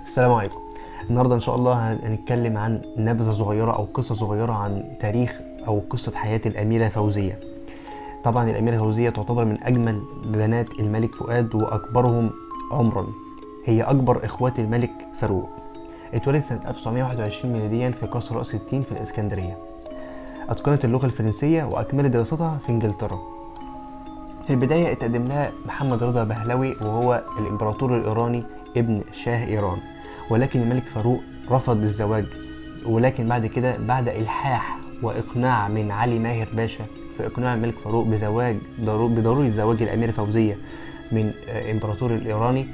السلام عليكم. النهارده ان شاء الله هنتكلم عن نبذه صغيرة او قصة صغيرة عن تاريخ او قصة حياة الاميرة فوزيه. طبعا الاميرة فوزيه تعتبر من اجمل بنات الملك فؤاد واكبرهم عمرا، هي اكبر اخوات الملك فاروق. اتولدت سنة 1921 ميلاديا في قصر راس التين في الاسكندرية. اتقنت اللغة الفرنسية واكملت دراستها في انجلترا. في البداية اتقدم لها محمد رضا بهلوي، وهو الامبراطور الايراني ابن شاه ايران، ولكن الملك فاروق رفض الزواج. ولكن بعد كده، بعد إلحاح وإقناع من علي ماهر باشا في إقناع الملك فاروق بزواج بضرورة زواج الأميرة فوزية من إمبراطور الإيراني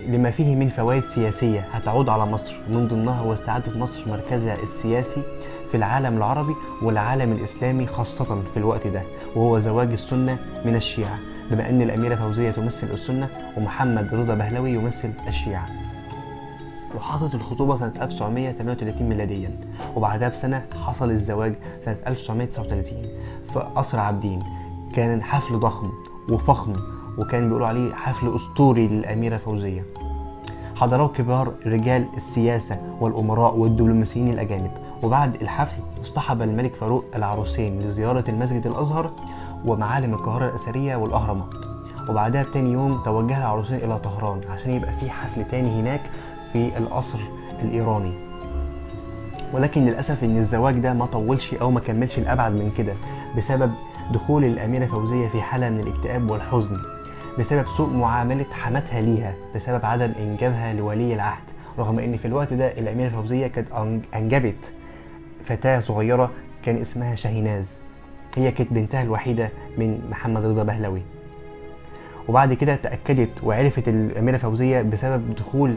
لما فيه من فوائد سياسية هتعود على مصر، من ضمنها هو استعادة مصر مركزها السياسي في العالم العربي والعالم الإسلامي خاصة في الوقت ده، وهو زواج السنة من الشيعة، بما أن الأميرة فوزية تمثل السنة ومحمد رضا بهلوي يمثل الشيعة. وحصلت الخطوبة سنة 1938 ميلاديا، وبعدها بسنة حصل الزواج سنة 1939 في قصر عابدين. كان حفل ضخم وفخم، وكان بيقولوا عليه حفل أسطوري للأميرة فوزية. حضره كبار رجال السياسة والأمراء والدبلوماسيين الأجانب. وبعد الحفل اصطحب الملك فاروق العروسين لزيارة المسجد الأزهر ومعالم القاهرة الأثرية والأهرامات. وبعدها بتاني يوم توجه العروسين إلى طهران عشان يبقى في حفل تاني هناك في القصر الإيراني. ولكن للأسف إن الزواج ده ما طولش أو ما كملش الأبعد من كده، بسبب دخول الأميرة فوزية في حالة من الاكتئاب والحزن بسبب سوء معاملة حماتها ليها، بسبب عدم إنجابها لولي العهد، رغم إن في الوقت ده الأميرة فوزية كانت أنجبت فتاة صغيرة كان اسمها شاهيناز، هي كانت بنتها الوحيدة من محمد رضا بهلوي. وبعد كده تأكدت وعرفت الأميرة فوزية بسبب دخول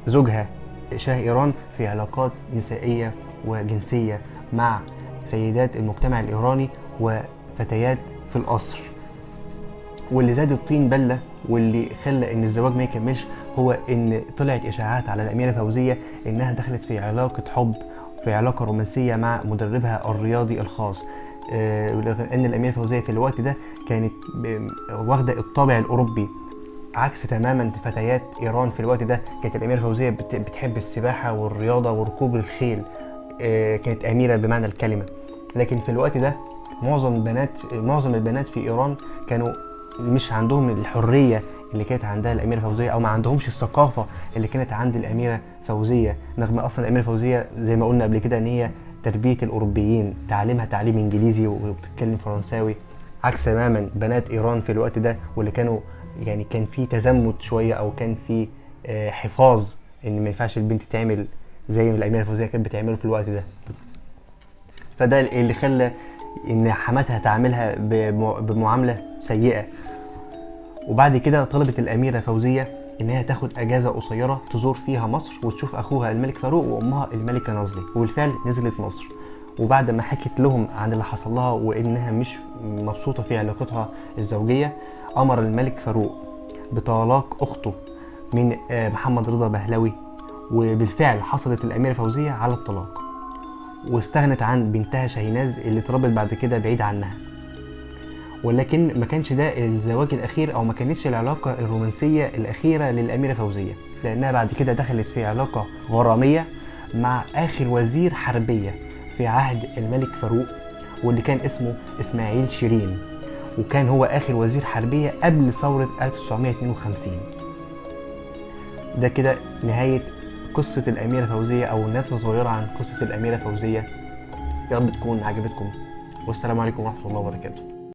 زوجها شاه إيران في علاقات نسائية وجنسية مع سيدات المجتمع الإيراني وفتيات في القصر. واللي زاد الطين بلة واللي خلى إن الزواج ما يكملش هو إن طلعت إشاعات على الأميرة فوزية إنها دخلت في علاقة حب، في علاقة رومانسية مع مدربها الرياضي الخاص. لأن الأميرة فوزية في الوقت ده كانت واخدة الطابع الأوروبي عكس تماما فتيات ايران في الوقت ده. كانت الاميرة فوزيه بتحب السباحة والرياضة وركوب الخيل، كانت اميره بمعنى الكلمة. لكن في الوقت ده معظم البنات في ايران كانوا مش عندهم الحرية اللي كانت عندها الاميرة فوزيه، او ما عندهمش الثقافة اللي كانت عند الاميرة فوزيه، رغم اصلا الاميرة فوزيه زي ما قلنا قبل كده ان هي تربيه الاوروبيين، تعليمها تعليم انجليزي وبتتكلم فرنساوي، عكس تماما بنات ايران في الوقت ده، واللي كانوا يعني كان في تزمت شوية او كان في حفاظ ان ما ينفعش البنت تعمل زي ما الاميرة فوزيه كانت بتعمله في الوقت ده. فده اللي خلى ان حماتها تعاملها بمعاملة سيئه. وبعد كده طلبت الاميرة فوزيه انها تاخد اجازه قصيرة تزور فيها مصر وتشوف اخوها الملك فاروق وامها الملكة نازلي، وبالفعل نزلت مصر. وبعد ما حكت لهم عن اللي حصل لها وانها مش مبسوطة في علاقتها الزوجية، امر الملك فاروق بطلاق اخته من محمد رضا بهلوي، وبالفعل حصلت الاميرة فوزيه على الطلاق، واستغنت عن بنتها شاهيناز اللي اتربت بعد كده بعيد عنها. ولكن ما كانش ده الزواج الاخير، او ما كانتش العلاقة الرومانسية الاخيرة للاميره فوزيه، لانها بعد كده دخلت في علاقة غراميه مع اخر وزير حربيه في عهد الملك فاروق، واللي كان اسمه اسماعيل شيرين، وكان هو آخر وزير حربية قبل ثورة 1952. ده كده نهاية قصة الأميرة فوزية، أو نبذة صغيرة عن قصة الأميرة فوزية. يا رب تكون عجبتكم، والسلام عليكم ورحمة الله وبركاته.